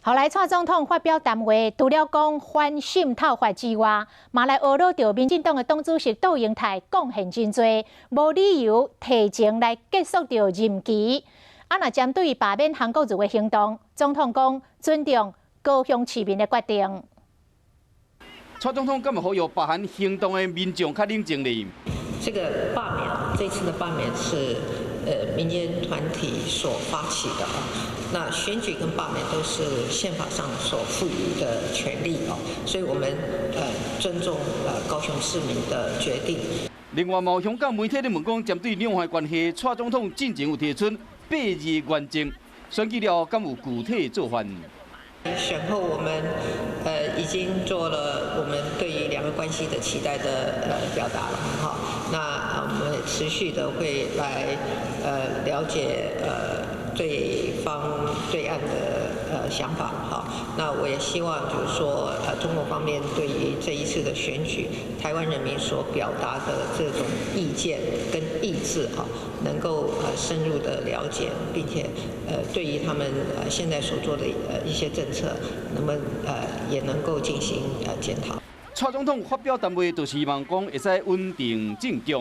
後來蔡總統發表談話，除了講反滲透法之外，嘛來呵咾著民進黨的黨主席杜英台貢獻真濟，無理由提前來結束著任期。啊，若針對罷免韓國瑜的行動，總統講尊重高雄市民的決定。蔡總統敢會呼籲罷韓行動的民眾較冷靜咧？這個罷免，這次的罷免是民間團體所發起的啊。那選舉跟罷免都是憲法上所賦予的權利哦，所以我們尊重高雄市民的決定。另外，有香港媒體咧問講，針對兩岸關係，蔡總統進前有提出八字原則，選舉了後敢有具體做法？選後，我們已經做了我們對於兩岸關係的期待的表達了，哈。那我們持續的會來了解對方對岸的想法，哈。那我也希望就是說，中國方面對於這一次的選舉，台灣人民所表達的這種意見跟意志，哈，能夠深入的了解，並且對於他們現在所做的一些政策，那麼也能夠進行檢討。蔡總統發表談話，就是希望講會使穩定政局。